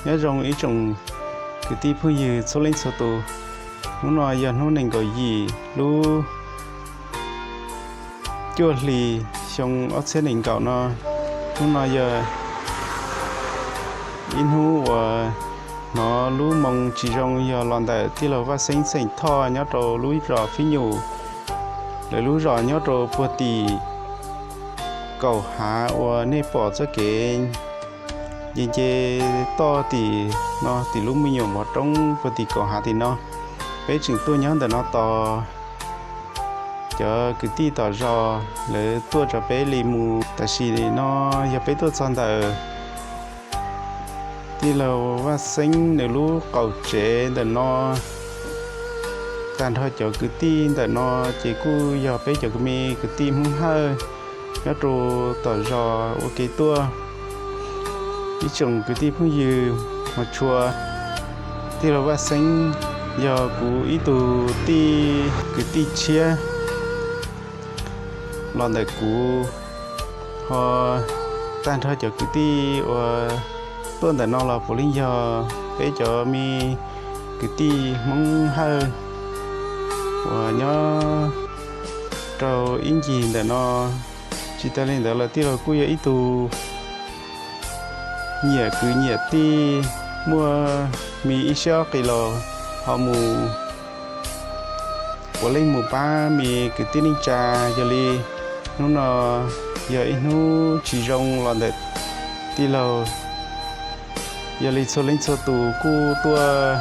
Nyob zoo ib tsoom kwv tij phooj ywg txhua leej txhua tus, hnub no yog hnub nees nkaum yim lub cuaj hli xyoo ob txhiab nees nkaum no. Hnub no yog ib hnub uas hnov lub moo tsis zoo yog los ntawm tij laug Vaj Xeeb xeem Thoj nyob rau lub zos Fib Nyum. Lawv lub zos nyob rau puag tim kaum hav uas nej pom txoj kev nce nce toj tim no, tim lub me nyuam mov roob puag tim kaum hav tim no. Peb tseem tuaj nyob ntawm no tos cov kwv tij tom zos lawv tuaj rau peb li mus. Tam sim no yog peb tuaj txog ntawm tij laug Vaj Xeeb nws lub qaum tsev ntawm no. Tag nrho cov kwv tij ntawm no ces kuj yog peb cov me kwv tij Hmoob Hawj nyob rau tom zos ua ke tuaj. Ib tsoom kwv tij phooj ywg, hmov tshua, tij laug Vaj Xeeb yog kuv ib tug tij, kwv tij tshiab los ntawm kuv, ho tag nrho cov kwv tij uas tuaj ntawm no los puav leej yog peb cov me kwv tij Hmoob Hawj uas nyob rau ib ncig ntawm no. Tsis tas li ntawd los tij laug kuj yog ib tug nyiam kwv nyiam tij, muaj me ib siab qis los ho mus puav leej mus pab me kwv tij neej tsa. Yog li hnub no yog ib hnub tsis zoo los ntawm tij laug, yog li txhua leej txhua tus kuj tuaj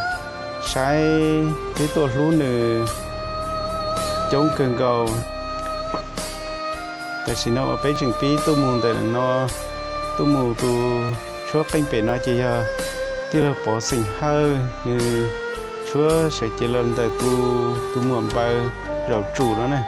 saib thiab tuaj hlub nws coob kawg nkaus. Tam sim no uas peb tseem pib tuaj mus ntawm no, tuaj mus tus tshuab qeej pem no ces yog tij laug Pov xeem Hawj nws tshuab sawv cev los ntawm tus, tus muam npaws zaum tsum no na.